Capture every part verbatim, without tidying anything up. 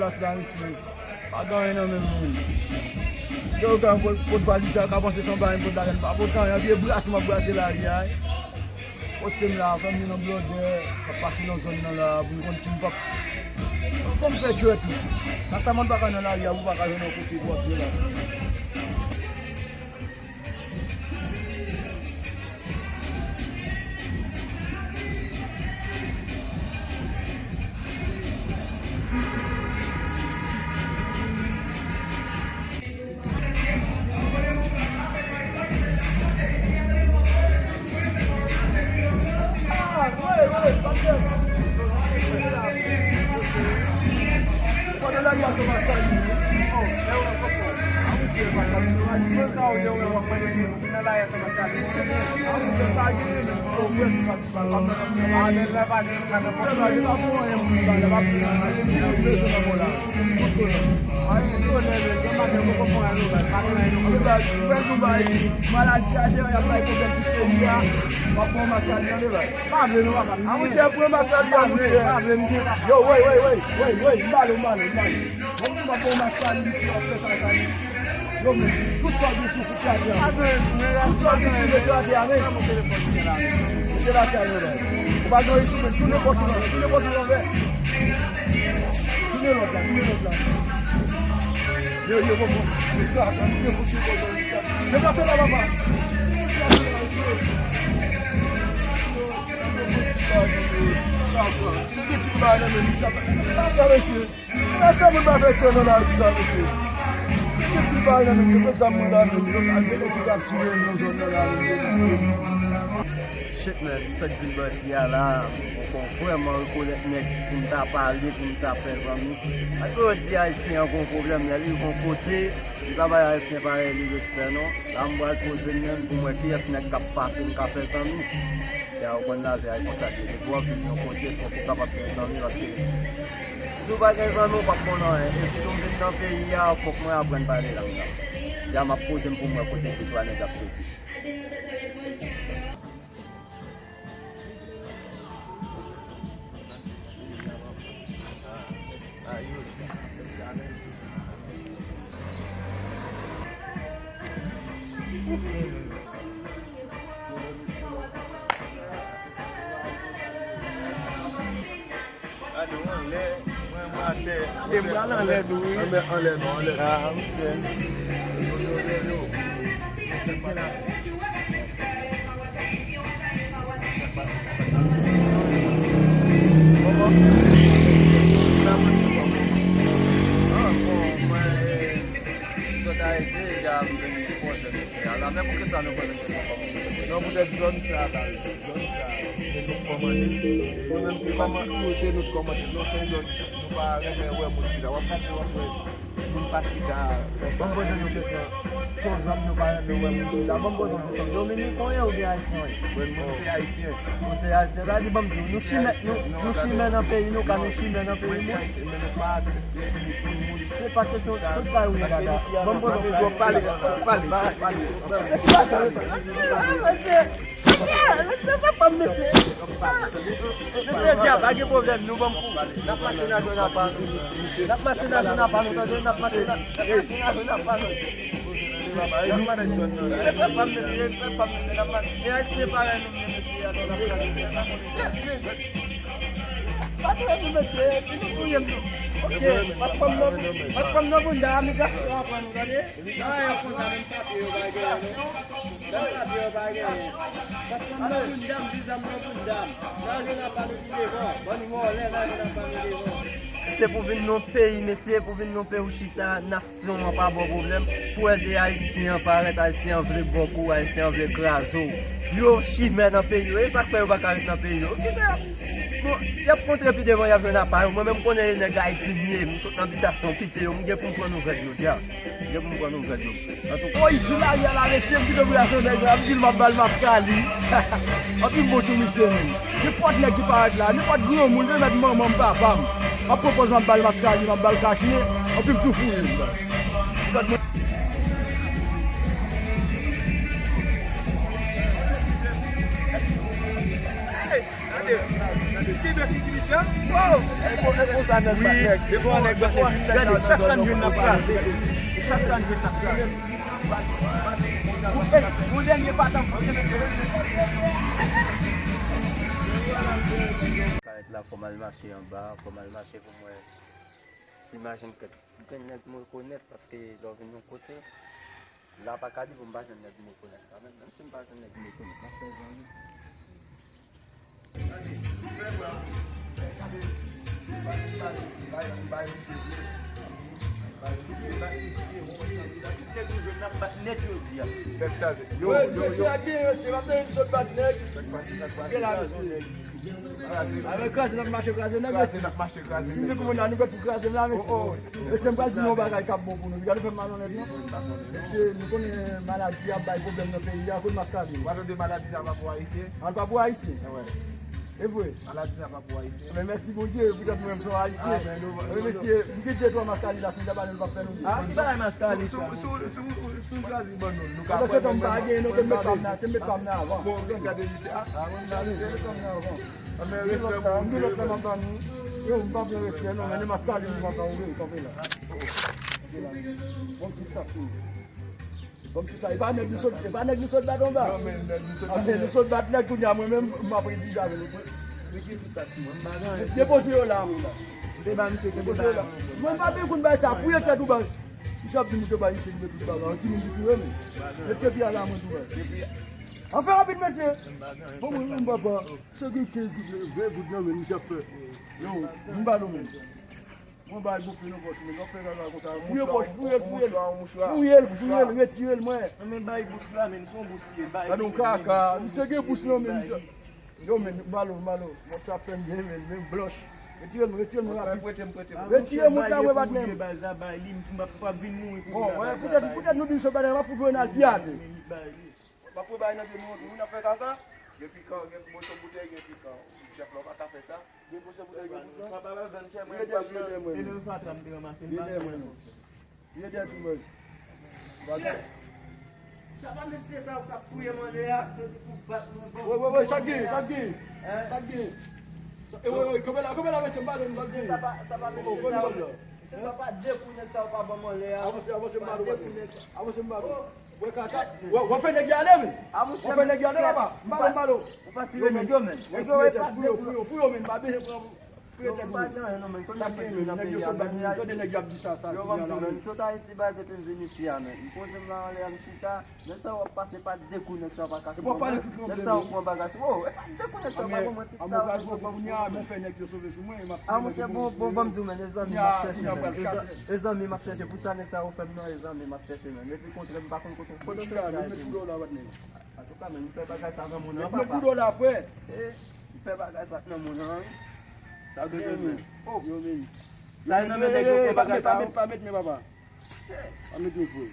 Plas la, mesye. Pa gen anyen nan men moun. Yo, yo ka pot, pot valiz sa, yo ka panse se yon bagay m pot ladan, pa pot anyen, vye brase m ap brase lari a, wi. Poste m la, fè m vin nan blòdè, k ap pase nan zòn nan la, pou m konn si m p ap, fò m fè djwèt tou. Rastaman pa ka nan lari a, ou pa ka jwenn yon kote pou w ap jwe la. Maladi a, y ap bay pwoblèm sou peyi a. W ap pran maskal nan devan. Pa vle non, papa. A, monchè, pran maskal li a, monchè. Pa vle, m gen papa. Yo, wey, wey, wey, wey, wey, m ba l, m ba l, m ba l. Bon, m ap pran maskal li, m ap fè sa, sa. Yo, men, tout sa gen sou fout atè a. Tout sa gen sou fout atè a, men. Mete l atè a, men. Ou pa gen isi, men. Tounen bò sou lòt, tounen bò sou lòt, men. Tounen lòt la, tounen lòt la. Yo, yo, bon, bon. Deplase la, papa. Se de ti bagay nan men misye. Sa, sa, mesye. Mesye, moun pa fè kè nan lari sa, mesye. Se de ti bagay nan men misye. Fè sa moun la, mesye. Yo pa gen nèg ki ka swiv nan zòn nan la, mesye. Shit, man, m fèk vin bò isi a la, m poko vrèman rekonèt nèg pou m ta pale, pou m ta fè zanmi. Malgre yo di Ayisyen an gon pwoblèm, lè l rive yon kote, li pa bay Ayisyen parèy li respè non. La m pral poze m menm pou m wè kiyès nèg k ap pase m ka fè zanmi. Dja ou konn lavi a e konsa l ye. Depi w ap vin yon kote, fòk ou kapab gen zanmi, paske si w pa gen zanmi, ou p ap konn anyen. E sitou m vin nan peyi a, fòk mwen aprann pale lang nan. Dja m ap poze m pou m wè kote de twa nèg ap soti. Gade w anlè, mwen, mwen atè. E m pral anlè tou, wi. Anlè, anlè non, anlè. Ah, ok. Ah, bon, mwen, eh, sot Ayiti, deja m vin pran zòn misye a la. Men poukisa nou pran zòn misye a kòm modèl? Non, poutèt zòn sa a la, zòn sa a, se nou k kòmande. Nou menm ki kòmande, se nou k kòmande. Non, se yon zòn nou pa renmen wè moun chita. W ap gade, w ap wè moun pa chita. Ban m poze nou kesyon. Se yon zòn nou pa renmen wè moun chita. Ban m poze yon kesyon. Dominik ou ye oubyen Ayisyen ou ye? Mwen, mwen se Ayisyen. Ou se Ayisyen. Sa di, ban m di w, nou chimè, nou, nou chimè nan peyi nou, ka nou chimè nan peyi nou. Mwen se Ayisyen, men nou pa aksepte. Se pa kesyon tout sa yo ye dada. Ban m poze yon kesyon. Pale, pale, pale. Se ki bagay sa? Mesye, mesye, papa m, mesye. Mesye, djab, pa gen pwoblèm, nou ban m kou. N ap mache nan zòn apa. N ap mache nan zòn apa, nou tande, n ap mache nan, n ap mache nan zòn apa, nou. N ap mache nan zòn apa. Mesye, papa m, mesye, papa m, mesye, n ap mache. Men Ayisyen parèy nou, mesye, atò n ap mache. Pase pou mesye, si nou touye m tou. Ok, paspò m nan, paspò m nan bounda, imigrasyon an pran nou, tande? Nan, yo konsa, menm papye yo pa genyen, non. Menm papye yo pa genyen. Paspò m nan bounda m, viza m nan bounda m. Nan zòn apa nou vin devan. Ban nou vòlè, nan zòn apa nou devan. Se pou vin nan peyi, mesye, pou vin nan peyi ou chita, nasyon an pa ba w pwoblèm. Pou wè de Ayisyen an parèt, Ayisyen an vle ba w kou, Ayisyen an vle kraze w. Yo chimè nan peyi yo, e sa k fè yo pa ka ret nan peyi yo. Kite y ap, bon, y ap kontre pi devan, y ap jwenn apa yo. Mwen menm, m konnen e nèg Ayiti m ye, m sot nan bitasyon, kite yo, m gen pou m pran nouvèl yo, dja. M gen pou m pran nouvèl yo. Antouka. Woy, sou lari a la, mesye, m kite pou y al sou nèg la, m di l m ap ba l maskali. Anpil mo sou misye menm. Nenpòt nèg ki parèt la, nenpòt granmoun, se mèt manman m, papa m. M ap pran pòz m ap ba l maskali, m ap ba l kachnen, anpil tou fouye m. Gade, gade, ki Wow! E kon, e konsa nèg bat nèg. E konsa nèg bat nèg. Gade, chak sa n jwenn n ap kraze. Chak sa n jwenn n ap kraze. Ey, yon dènye patan pou mwen. Parèt la, fò m al mache anba, fò m al mache pou mwen. Si machin kèt, gen nèg m rekonèt, paske lè w vin yon kote, la pa ka di pou m pa jwenn nèg m rekonèt la, menm, menm si m pa jwenn nèg m rekonèt, m ap fè zanmi. Nèg nou jwenn n ap bat nèt jodi a. Tèt chaje. Yo, yo, yo. Mesye a gen, mesye, m ap tande m sot bat nèg. Gen la, mesye. Avèk kraze n ap mache kraze nèg, mesye. Kraze n ap mache kraze nèg. Si m te konn la, nou mèt pou kraze m la, mesye. Mesye, m pral di nou yon bagay k ap bon pou nou. Piga nou fè m malonèt, non? Mesye, nou konnen maladi ap bay pwoblèm nan peyi a, kote maskali? Ou pa tande maladi sa pa pou Ayisyen? Al pa pou Ayisyen? E vre. Maladi sa pa pou Ayisyen. Men mèsi Bondye, poutèt mwen menm se yon Ayisyen. Men mesye, m gen de twa maskali la, si m ta ba nou, l p ap fè nou byen. Ah, ki bagay maskali sa? Si w chwazi ban nou l, nou ka pran. Pandan se tan m pa gen, non, te m met pa m nan, te m met pa m nan avan. Bon, gade misye a. Te m met pa m nan avan. Gen lòt la, gen lòt la m ap ban nou. Yo, m pa fè respè, non, men maskali m pa ka ouvri, kanpe la. Bon, tout sa fini. Bon, tout sa, e pa nèg nou sot, e pa nèg nou sot bat anba. Non, men nèg nou sot bat. Ah, men nou sot bat nèg kounye a, mwen menm, m ap redi avè nou. Men ki tout sa, timoun, m pa gen anyen. Depoze yo la, mwen la. M te ba misye depoze yo la. Mwen pa bezwen konn bagay sa, fouye tèt ou baz. Misye ap di m te bay misye, li met tout bagay. An timoun ki touye m. Met kepi a la, mwen tou baz. An fè rapid, mesye. Bon, mwen, mwen, papa, se gen kenz goud, ven goud nan men misye ap fè. Yo, m ba nou men. Mwen bay gonfle nan pòch, men nan fè kaka konsa. Fouye pòch, fouye l, fouye l. Fouye l, fouye l, retire l, mwen. Men bay bous la, men se yon bous ye, bay. Gade yon kaka, misye gen bous nan men, misye. Yo, men, malo, malo. Mwen sa fè m byen, men, men blanch. Retire l, retire l, mwen rapid. Prete m, prete m. Retire mwen la, mwen bat men. Bay li, m p ap vin mouri pou li. Bon, poutèt, poutèt nou di se bagay, m ap fout Ronald pi atè. M ap pran bagay nan pye moun, moun ap fè kaka. Gen pikan, gen moso boutèy, gen pikan. Chèf la, w pa ka fè sa. Gen moso boutèy, gen pikan. Vye dèyè, vye dèyè mwen. Vye dèyè mwen, non. Vye dèyè tou, baz. Chèf! Sa pa mesye sa yo k ap fouye m anlè a, se pou bat mwen, bon. Wi, wi, wi, sa k gen, sa k gen? Sa k gen? Sa, e, wi, wi, kanpe la, kanpe la, mesye, m pale nou, sa k gen? Sa pa, sa pa mesye sa yo. Se sa pa de kou nèg sa yo pa ban m anlè a. Avanse, avanse, m ba nou, avanse, m ba nou. Wè kaka. Wè, wè fè nèg yo ale, men. Wè fè nèg yo ale, papa. M ba nou, m ba nou. Ou pa tire nèg yo, men. Wè, fouye tèt, fouye, fouye, fouye, men. Pa bezwen pran, fouye tèt, men. Sa gen, nèg yo sot bat, tande nèg yo ap di sa, sa. Yo, ban m di, men. M sot Ayiti baz epi m vin isi a, men. M poze m la anlè a, m chita. Nèg sa yo ap pase pa de kou, nèg sa yo pa kase. Nèg sa yo pran bagay sou. Oh, e pa de kou, nèg sa yo pa ban mwen tout sa. Amou pral pran kounye a, men fè nèg yo sove sou mwen, e m ap fè nèg yo bon, bon, bon, m di w, men, e zanmi m ap chèche, men. E zanmi m ap chèche, pou sa nèg sa yo fè m nan, e zanmi m ap chèche, men. Epi kontre m pa konn kote, kote m fè sa, epi. Antouka, men, m fè bagay sa nan moun nan, papa. Met pou do la, frè. Eh, m fè bagay sa nan moun nan, wi. Sa gen, men. Oh, yo, men. Sa nan men nèg yo pran bagay sa, yo. Pa met, pa met men, papa. Pa met men, frè.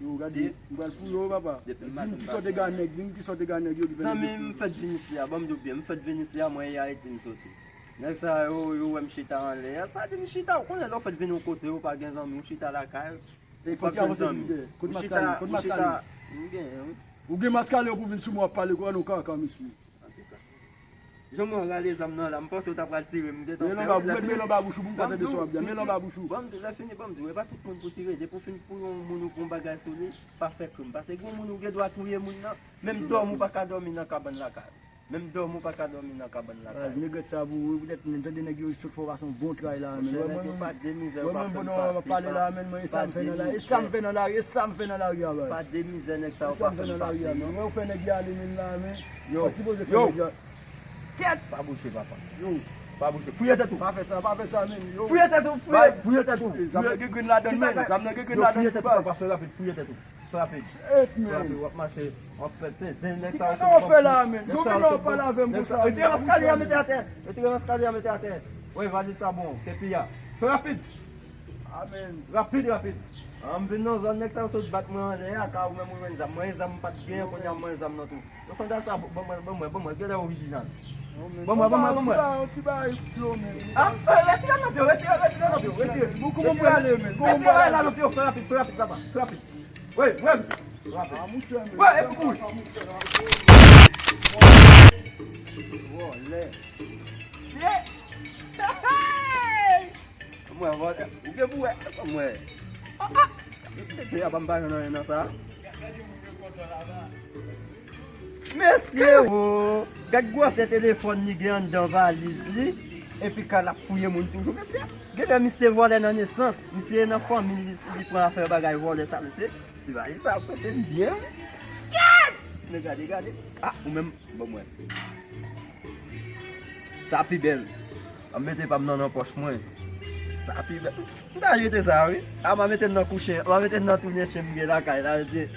Yo, gade, m pral fouye w, papa. Di m ki sòt ega nèg, di m ki sòt ega nèg yo ki fè nèg yo fouye. Zanmi m fèt vin isi a, ban m di w byen, m fèt vin isi a, mwen e Ayiti m soti. Nèg sa yo, yo wè m chita anlè a, sa di m chita, ou konnen lè w fèt vin yon kote, ou pa gen zanmi, ou chita lakay ou, ou pa gen zanmi. Ou chita, ou chita, m genyen, wi. Ou gen maskale pou vin sou mwen ap pale, kwa nou kaka, mesye. Antouka. Jan mwen rale zam nan la, m panse w ta pral tire m, m gentan pè w. Mete men l anba bouch ou pou m ka tande sa w ap di a. Mete l anba bouch ou. Ban m di, lè fini, ban m di, e pa tout moun pou tire. Depi w fin fouye yon moun ou pran yon bagay sou li, pa fè krim. Paske gen moun ou gen dwa touye moun nan, menm dòmi ou pa ka dòmi nan kabann lakay ou. Menm dòmi ou pa ka dòmi nan kabann lakay ou. Nèg rèt sa pou ou, poutèt m tande nèg yo sot fè w pase yon bon tray la, men. Monchè, nèg yo pa de mizè, yo pa fè m pase. Mwen, mwen, mwen, mwen pale la, men, mwen, e sa m fè nan la, e sa m fè nan la, e sa m fè nan lari a, bay. Pa de mizè, nèg sa yo pa fè m pase, non. Mwen, yo fè nèg yo ale, men, la, men. Yo, yo. Kèt! Pa bouje, papa. Yo. Pa bouje. Fouye tèt ou. Pa fè sa, pa fè sa, men. Yo. Fouye tèt ou, fouye, fouye tèt ou. E, zam nan gen grenn ladann, men. Zam nan gen grenn ladann, baz. Yo, fouye tèt ou, papa, fè rapid, fouye tèt ou. Fè rapid. Shit, man. Fè rapid, w ap mache. W ap fè tenten, nèg sa yo. Ki kaka w fè la, men? Yo, men non, pale avè m konsa. Retire maskali a, mete atè. Retire maskali a, mete atè. Wi, valiz sa bon. Kepi a. Fè rapid. Amen. Rapid, rapid. An, m vin nan zòn, nèg sa yo sot bat mwen anlè a, ka ou menm ou jwenn zam. Mwen, zam m pa t genyen, kounye a mwen zam nan tou. Yo, sandal sa, ban mwen, ban mwen, ban mwen, genlè orijinal. Ban mwen, ban mwen, ban mwen. Yon ti bagay, yon ti bagay dlo, men. Ah, eh, retire nan pye w, retire, retire nan pye w, retire. Bon, kòman m prale, men? Kòman m prale? Retire la nan pye w, fè rapid, fè rapid, papa, fè rapid. Wi, mwen. Wè, epi kouri. Vòlè. Mwen vòlè. Ou gen pou wè. Mwen. Mesye, o, gad gwosè telefòn li gen anndan valiz li, epi kal ap fouye moun toujou, mesye. Genlè misye vòlè nan nesans, misye nan fanmi li, li pran afè bagay vòlè sa, mesye. Ti valiz sa ap prete m byen, wi. Gad! Men gade, gade. Ah, ou menm, bon, mwen. Sa pi bèl. M ap mete pa m nan, nan pòch mwen. Sa pi bèl. M ta jete sa, wi. A, m a mete l nan kouch chen. M a mete l nan tou nen chen m gen lakay la, mesye.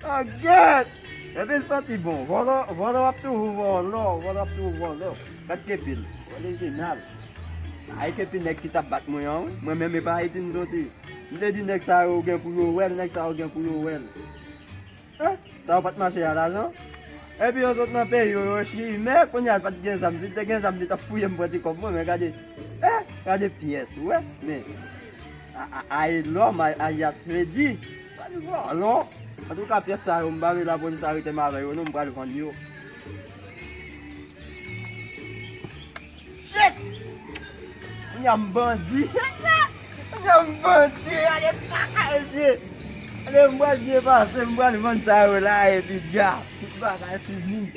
Ah, gèt! Epi l santi bon. Vòlò, vòlò ap toujou vòlò. Vòlò ap toujou vòlò. Gad kepi l. Orijinal. Ay, kepi nèg ki t ap bat mwen an, wi. Mwen menm, e pa Ayiti m soti. M te di nèg sa yo gen pou yo wè l, nèg sa yo gen pou yo wè l. Hein? Sa yo pa t mache a lajan? Epi yo sot nan peyi yo, yo chimè, kounye a l pa t gen zam. Si l te gen zam, li t ap fouye m pran ti kòb mwen, men gade. Eh, gade pyès, ou wè? Men, a, a, a e lòm, a, a yas redi. Pa di vòlò. Antouka, pyès sa yo, m pa vle lapolis arete m avè yo, non, m pral vann yo. Shit! Kounya m bandi. Kounya m bandi. Ale pa mesye. Ale m pral byen pase, m pral vann sa yo la epi dja. Tout bagay fini.